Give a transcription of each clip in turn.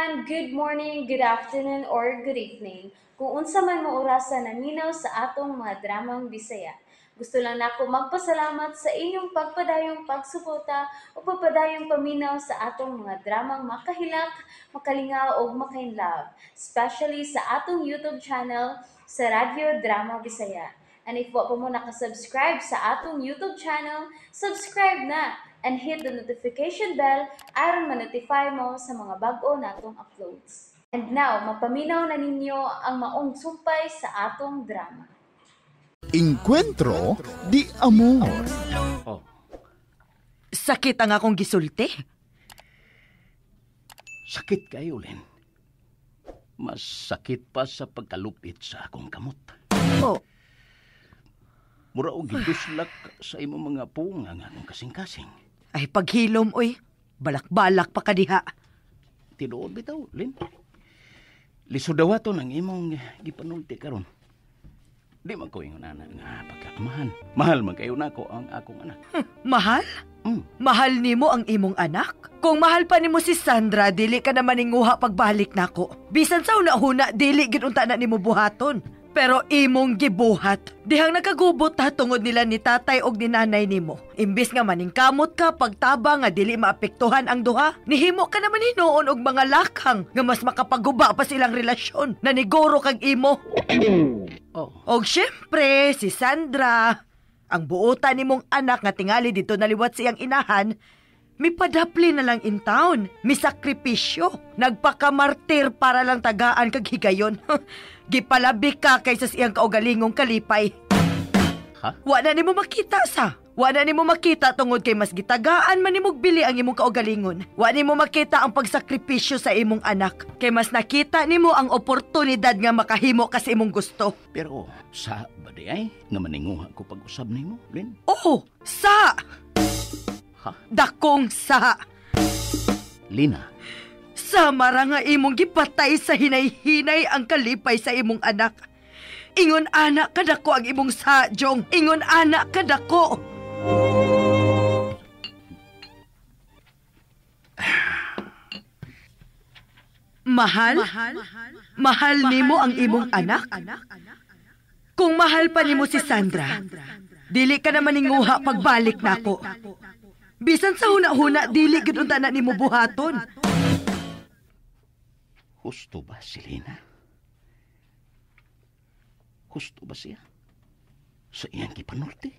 Everyone! Good morning, good afternoon, or good evening. Kung unsa man mo orasa naminaw sa atong mga dramang Bisaya. Gusto lang nako magpasalamat sa inyong pagpadayong pagsuporta o pagpadayong paminaw sa atong mga dramang makahilak, makalingaw o makainlove, especially sa atong YouTube channel sa Radyo Drama Bisaya. And if wa pa mo nakasubscribe sa atong YouTube channel, subscribe na and hit the notification bell aron ma-notify mo sa mga bag-o natong uploads. And now, mapaminaw na ninyo ang maong sumpay sa atong drama. Encuentro di Amor. Oh, Sakit ang akong gisulti. Sakit kayo, Len. Mas sakit pa sa pagkalupit sa akong kamot. Oh, Mura og giduslak sa imong mga punga nga akong kasing-kasing. Ay paghilom, oy. Balak-balak pa kadiha. Tinuod bitaw, Len. Lisod daw ato ng imong gipanulti karon. Di man ko ingon ana nga pagkaamahan. Mahal man kayo nako ang akong anak. Mahal? Mm. Mahal nimo ang imong anak? Kung mahal pa nimo si Sandra, dili ka na maninguha pagbalik nako. Bisan sa una-huna, dili gid unta na nimo buhaton. Pero imong gibuhat. Dihang nakagubot ta tungod nila ni tatay og ni nanay nimo. Imbis nga maningkamot ka pagtaba nga dili maapektuhan ang duha, nihimo ka naman hinuon og mga lakang nga mas makapaguba pa silang relasyon. Naniguro kag imo. Oh, Og syempre, si Sandra, ang buotan nimong anak nga tingali dito naliwat siyang inahan, mipadapli na lang in town, misakripisyo, nagpakamartir para lang tagaan kag higayon. Gipalabi ka kaysa siyang kaugalingong kalipay. Ha? Wa na nimo makita sa. Wa na nimo makita tungod kay mas gitagaan man nimog bili ang imong kaugalingon. Wa nimo makita ang pagsakripisyo sa imong anak. Kay mas nakita nimo ang oportunidad nga makahimo ka sa imong gusto. Pero sa ba di ay nga maninguha ko pag-usab nimo, Len? Oo, sa! Ha? Dakong sa! Lina, Sa nga imong gipatay sa hinay-hinay ang kalipay sa imong anak. Ingon anak kadako ang imong sa, Jong. Ingon anak kadako. Mahal? Mahal nimo ang imong anak? Kung mahal pa nimo si Sandra, dili ka na maninguha pagbalik nako. Bisan sa huna-huna, dili gid unta na nimo buhaton. Husto ba si Lina? Husto ba siya? Sa iyang gipanulti?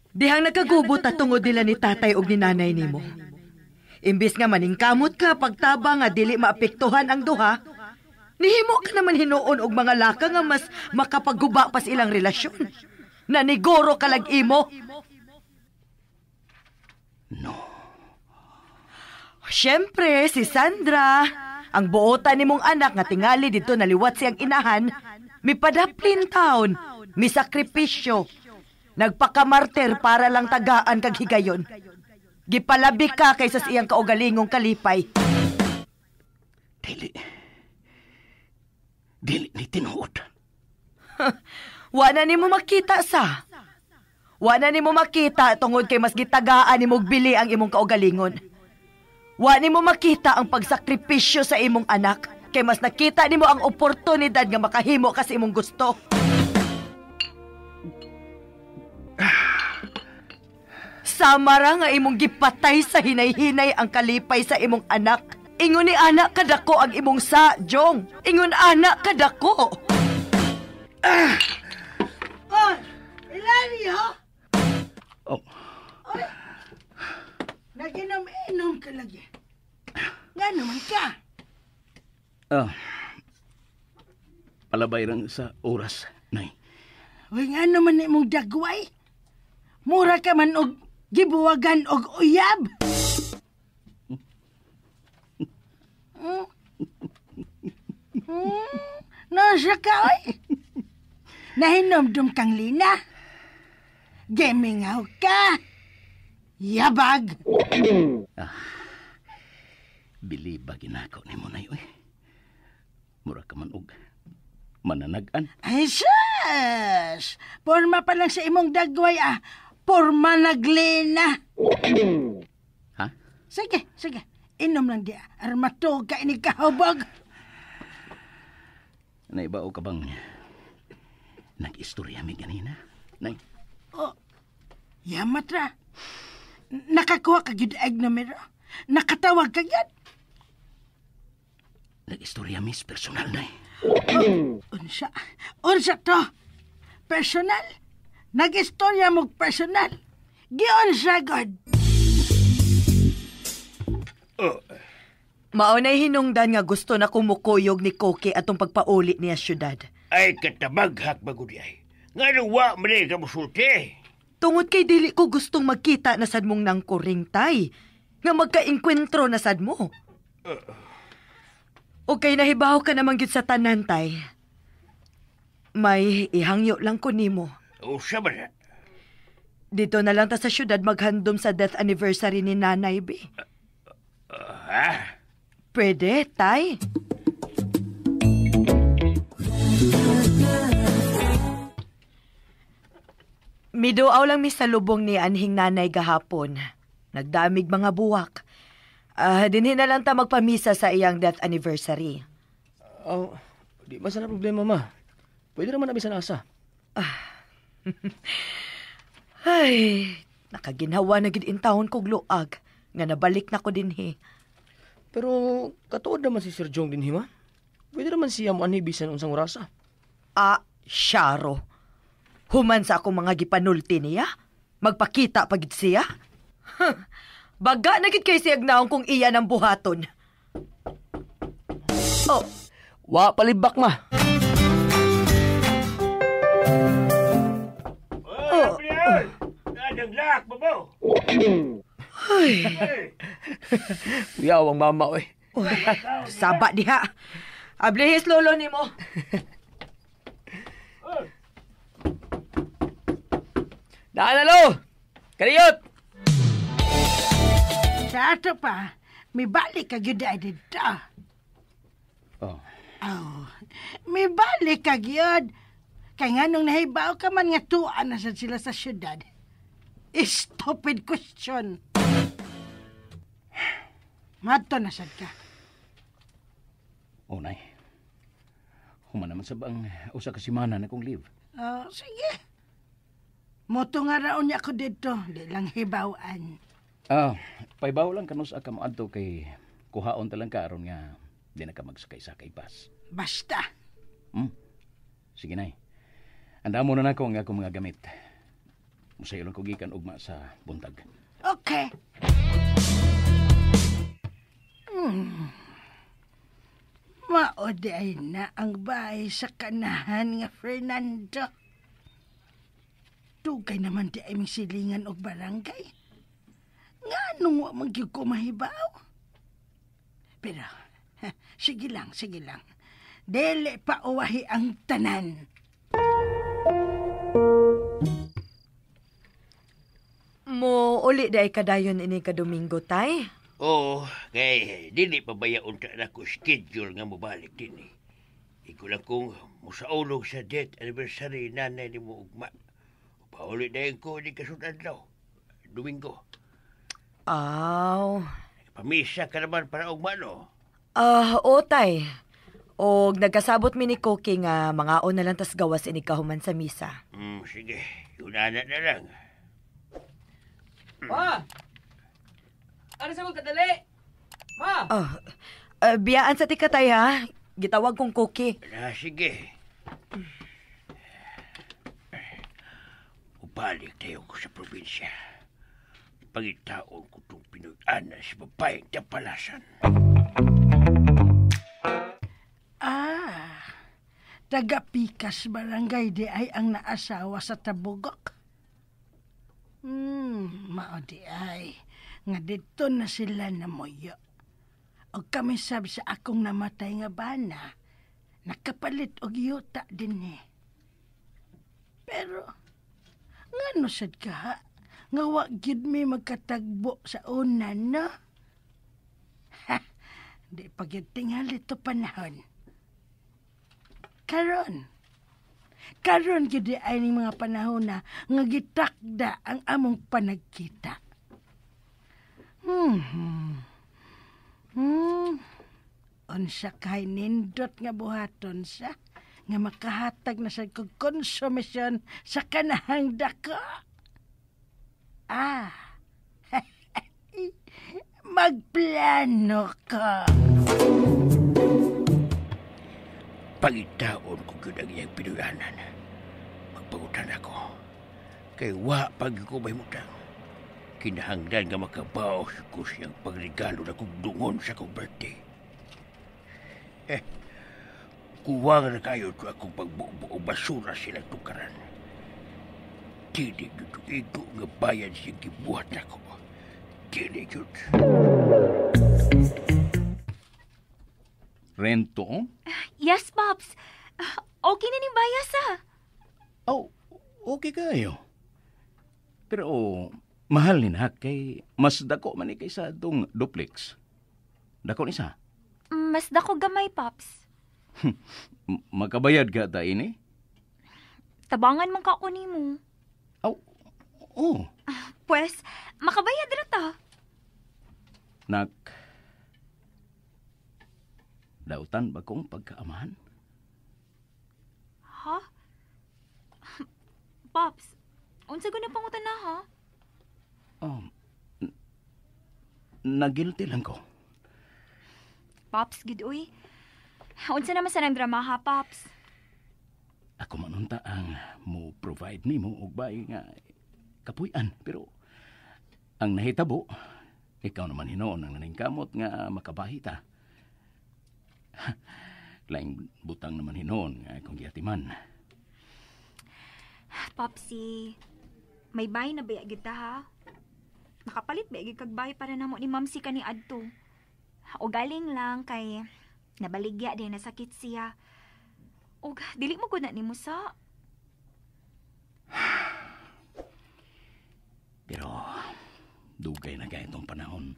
Dihang nagkagubot ta tungod nila ni tatay og ni nanay nimo. Imbis nga maningkamot ka pagtaba nga dili maapektuhan ang duha, nihimo ka naman hinuon og mga laka nga mas makapaguba pa sa ilang relasyon. Naniguro ka lag imo. No. Siyempre, si Sandra, ang buotan nimong anak nga tingali dito naliwat siyang inahan, mipadaplin town, misakripisyo, nagpakamartir para lang tagaan kag higayon. Gipalabi ka kaysa sa iyang kaugalingong kalipay. Dili. Dili ni tinuod. Wa na nimo makita sa. Wa na nimo makita tungod kay mas gitagaan nimog bili ang imong kaugalingon. Wa nimo makita ang pagsakripisyo sa imong anak kay mas nakita nimo ang oportunidad nga makahimo ka sa imong gusto. Samara nga imong gipatay sa hinay-hinay ang kalipay sa imong anak. Ingon ni anak kadako ang imong sa, Jong. Ingon anak kadako. Oh, Hilario! Oh, Naginom-inom ka lagi. Nga naman ka. Palabay rang sa oras, Nay. Uy, nga naman imong dagway. Mura ka man og gibuwagan og uyab. Hmm? Nasa ka, oy. Nahinomdom kang Lina. Gemingaw ka. Yabag. Biliba ginako ni mo, Nay, oy. Mura ka man og mananagan. Ay, sus! Porma pa lang sa imong dagway, ah. Porma naglina. Ha? Sige, sige. Inom lang di, aron matuog ka ini kahubog. Naibao ka bang nag-istorya mi ganina? Nay, Oh, yamat ra. Nakakuha ka gyud ag numero. Nakatawag ka gyud. Nag-istorya mis personal, Nay. Unsa? Unsa to? Personal? Nag-istorya mo personal? Giunsa god? Mao na'y hinungdan nga gusto na kumukuyog ni Koki atong pagpauli niya syudad. Ay, katabaghak bagod ay. Nga nung wa man ka musulti. Tungod kay dili ko gustong magkita na sad mong nangkuring, tay. Nga magka-enkwentro na sad mo. O kay nahibaw ka naman gyud sa tanan, tay. May ihangyo lang ko nimo. Usa ba na? Dito na lang ta sa syudad maghandom sa death anniversary ni Nanay B. Ha? Pwede, tay. Miduaw lang mi sa lubong ni anhing nanay gahapon. Nagdamig mga buwak. Dinhi na lang ta magpamisa sa iyang death anniversary. Oh, di ba sana problema, ma? Pwede naman namin sa nasa. Ay, nakaginhawa na gid in taon kog luag nga nabalik na ko dinhi. Pero katuod naman si Sir Jong dinhi, ma. Pwede naman siya mo anhi bisan unsang orasa. Ah, syaro. Human sa akong mga gipanulti niya. Magpakita pa gid siya. Baga na gid kay siyag naong kung iya ng buhaton. Oh, Wa palibak, ma. Oh, Nadanglak, babo. Ay, Uyaw ang mama, oy. uy, saba diha. Ablihis lolo nimo. Daan na, lo! Kaliyot! Sa ato pa, may balik ka gyud ay dito. Oh, Oh, may balik ka gyud. Kay nganong nahibaw ka man nga tuan na sad sila sa syudad. Stupid question. Madto na sad ka. Oh, Nay. Human naman sa bang usa ka semana na kong leave. Oh, sige. Moto nga raon niya ko dito, di lang hibawan. Paybaw lang kanus ka moadto kay kuhaon ta lang ka aron nga di na ka magsakay-sakay bus. Basta. Sige, Nay. Andamo na nako ang akong mga gamit. Musayo lang ko gikan ugma sa buntag. Okay. Mao di ay na ang bahay sa kanahan nga Fernando. Dugay naman di ay ming silingan og barangay. Nga nung wa man gyud ko mahibaw. Pero, ha, sige lang, sige lang. Dili pa uwahi ang tanan. Mo uli di ay kadayon ini ka Domingo, tay. Oo, kay dili pa baya unta na ko schedule nga mobalik dinhi. Iko lang kung musaulog sa death anniversary nanay ni mo ugma. Pauli na ko di kasud adlaw. Domingo. Aw. Pamisa ka naman para ugma, no? Ah, o tay. Og nagkasabot mi ni Koki nga mangaon na lang tas gawas ini kahuman sa misa. Sige, yun na na lang. Ma! Ano sa kong kadali? Ma! Oh, biyaan sa tikatay ha. Gitawag kong Koki. Ah, sige. Ubalik tayo ko sa probinsya. Pangitaon ko itong Pinoy-ana sa babaeng tapalasan. Ah, taga Pikas Barangay di ay ang naasawa sa Tabugok. Mao di ay, nga dito na sila namuyo. O kami sab sa akong namatay nga bana, nakapalit og yuta din eh. Pero, ngano sad ka ha? Nga wa gyud mi magkatagbo sa una, no? Ha, di pa gyud tingali to panahon. Karon gyud di ay ning mga panahon na nga gitakda ang among panagkita. Unsa kay nindot nga buhaton sa nga makahatag na sa kog konsumisyon sa kanahang dako. Ah. Magplano ka. Pangitaon ko gyud ang iyang pinuyanan. Magpangutan ako. Kay wa pag ko mahimutang. Kinahanglan nga makabaos ko siyang pagregalo na kong dungon sa akong birthday. Kuwang na kayo to akong pagbuo basura silang tukaran. Dili gyud igo nga bayad siyang gibuhat nako. Dili gyud. Rento? Yes, Pops. Okay na ni bayas ah. Oh, okay kayo. Pero mahal ni na kay mas dako man ni kaysa dong duplex. Dako ni sa? Mas dako gamay, Pops. Makabayad ka ta ini? Tabangan man ka ko nimo. Oh, oh. Pwes, makabayad ra ta. Nak, dautan ba kong pagkaamahan? Ha? Pops, unsa ko na pangutan na ha? Oh, nagilty lang ko. Pops, gid uy. Unsa naman sa nang drama ha, Pops? Ako man unta ang mo provide nimo og bay nga kapuy-an, pero ang nahitabo, ikaw naman hinuon ang naningkamot nga makabahi ta. Laing butang naman hinuon nga akong giatiman. Popsi, may bahay na baya gid ta ha? Nakapalit ba gid kag bahay para namo ni Mamsi kani adto. O galing lang kay nabaligya din nasakit siya. Og dili mo gud na nimo sa. Pero dugay na kay itong panahon.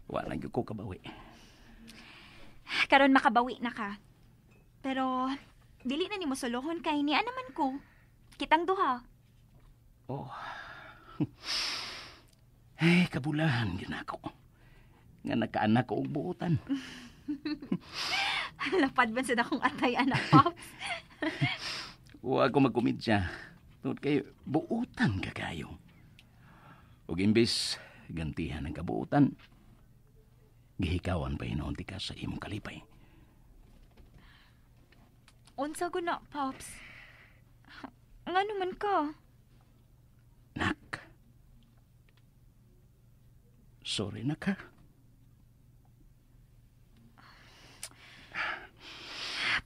Wala gyud ko kabawi. Karon makabawi na ka. Pero dili na nimo sulohon kay niya naman ko. Kitang duha. Oh. Ay, kabulahan gyud nako. Nga nakaanak ko og buotan. Lapad man sad akong atay anak, Pops. Wa ko magkomedya. Tungod kay buotan ka kayo. Ug imbes gantihan ang kabuotan, gihikawan pa hinuon ti ka sa imong kalipay. Unsa gud na, Pops? Ngano man ka? Nak. Sorry na ka.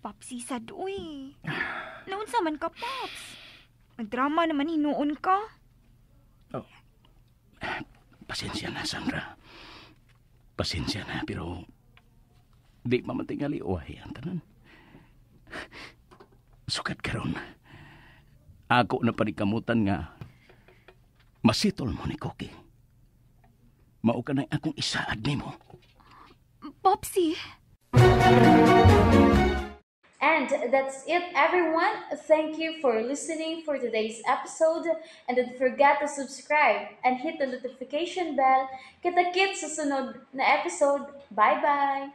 Popsi, sad, uy. Naunsa man ka, Pops? Nagdrama naman hinuon ka. Oh. Pasensya na, Sandra. Pasensya na, pero di pa man tingali uwahi ang tanan. Sukat karon. Ako na panikamutan nga masitol mo ni Cookie. Mao ka na akong isaad nimo. Popsi. And that's it, everyone. Thank you for listening for today's episode. And don't forget to subscribe and hit the notification bell. Kita-kits sa sunod na episode. Bye-bye!